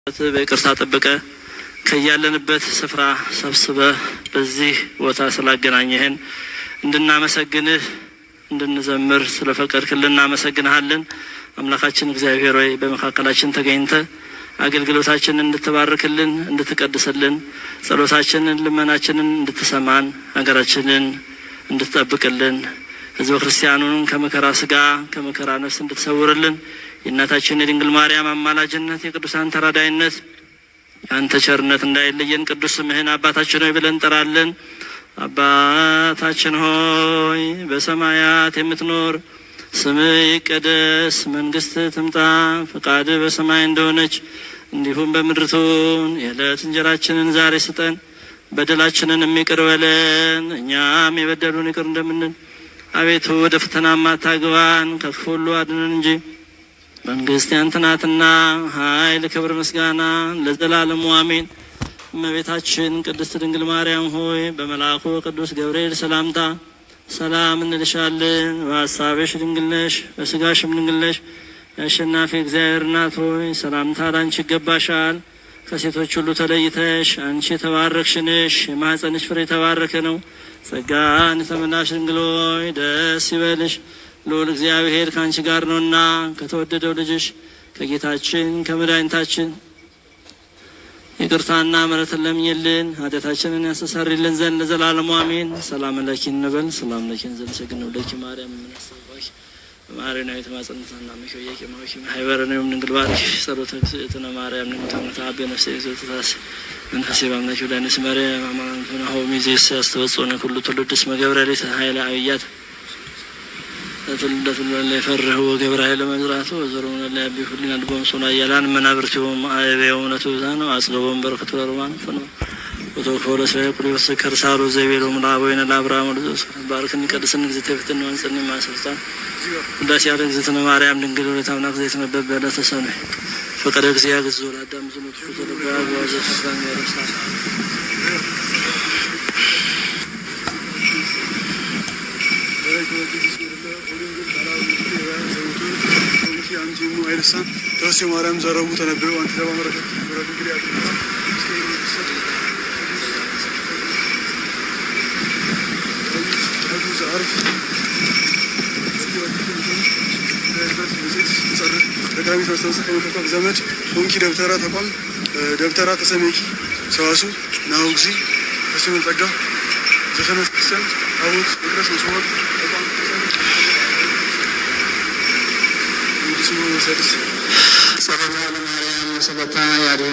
በይቅርታ ጠብቀ ከያለንበት ስፍራ ሰብስበህ በዚህ ቦታ ስላገናኘህን እንድናመሰግንህ እንድንዘምር ስለፈቀድክልን እናመሰግንሃለን። አምላካችን እግዚአብሔር ሆይ፣ በመካከላችን ተገኝተ አገልግሎታችንን እንድትባርክልን፣ እንድትቀድስልን፣ ጸሎታችንን ልመናችንን እንድትሰማን፣ ሀገራችንን እንድትጠብቅልን፣ ሕዝበ ክርስቲያኑን ከመከራ ስጋ ከመከራ ነፍስ እንድትሰውርልን፣ የእናታችን የድንግል ማርያም አማላጅነት፣ የቅዱሳን ተራዳይነት፣ የአንተ ቸርነት እንዳይለየን ቅዱስ ስምህን አባታችን ሆይ ብለን እንጠራለን። አባታችን ሆይ፣ በሰማያት የምትኖር፣ ስምህ ይቀደስ፣ መንግስትህ ትምጣ፣ ፈቃድህ በሰማይ እንደሆነች እንዲሁም በምድር ትሁን። የዕለት እንጀራችንን ዛሬ ስጠን፣ በደላችንን ይቅር በለን እኛም የበደሉንን ይቅር እንደምንል። አቤቱ ወደ ፈተናም አታግባን፣ ከክፉ ሁሉ አድነን እንጂ መንግስት ያንተ ናትና፣ ኃይል፣ ክብር፣ ምስጋና ለዘላለሙ አሜን። እመቤታችን ቅድስት ድንግል ማርያም ሆይ፣ በመልአኩ ቅዱስ ገብርኤል ሰላምታ ሰላም እንልሻለን። በሀሳብሽ ድንግል ነሽ፣ በስጋሽም ድንግል ነሽ። የአሸናፊ እግዚአብሔር እናት ሆይ፣ ሰላምታ ላንቺ ይገባሻል። ከሴቶች ሁሉ ተለይተሽ አንቺ የተባረክሽ ነሽ፣ የማኅፀንሽ ፍሬ የተባረከ ነው። ጸጋን የተመላሽ ድንግል ሆይ፣ ደስ ይበልሽ፣ ልዑል እግዚአብሔር ከአንቺ ጋር ነውና ከተወደደው ልጅሽ ከጌታችን ከመድኃኒታችን ይቅርታና ምሕረትን ለምኝልን፣ ኃጢአታችንን ያስተሰርይልን ዘንድ ለዘላለሙ አሜን። ሰላም ለኪ እንበል። ሰላም ለኪ እንዘ ንሰግድ ለኪ ማርያም እምነስተባኪ በማርያም ማጸንትና መከየቂ ማኪ ማህበረ ነው ድንግል ባርኪ ጸሎተ እግዝእትነ ማርያም ንጉታምታ አበ ነፍሴ ዘተታስ መንፈሴ ባምላኪ ወዳንስ ማርያም አማንቱና ሆ ሚዜስ ያስተበጽነ ኩሉ ትውልድ እስመ ገብረ ሊተ ኃይለ አብያት ለትውልደቱ ለይፈርህ ወገብረ ኃይለ መዝራቱ ወዘሩን ለያቢ ሁሊና ልቦም ሶና ያላን መናብርቲሆም አበየው እምነቱ ብዛን አጽገቦም በረከቱ ለሮማን ፈኖ ወተወከለ ሰ ኩሉ ከርሳሩ ዘቤሎም ለአበዊነ ለአብርሃም ባርክን ቀድስን ግዝእተ ፍትን ወንጽኒ ማሰልጣን ውዳሴ ያለ እግዝእትነ ማርያም ድንግል ወላዲተ አምላክ ዘይትነበብ በዕለተ ሰኑይ ፈቀደ እግዚአብሔር ግዞ ለአዳም ዝሙት ዘለባ ዋዘ ተፍራን ያረሳ። ተወሲ ማርያም ዘረቡ ተነበዩ አንተ ተባመረከት ዘመድ ሆንኪ ደብተራ ተቋም ደብተራ ተሰሜኪ ሰዋሱ ናሁግዚ ተስመ ጸጋ ዘሰነ ክርስቲያን ታቦት መቅደስ መስዋዕት ተቋም ጸሎተ ለማርያም ወሰበታ ያድኅ።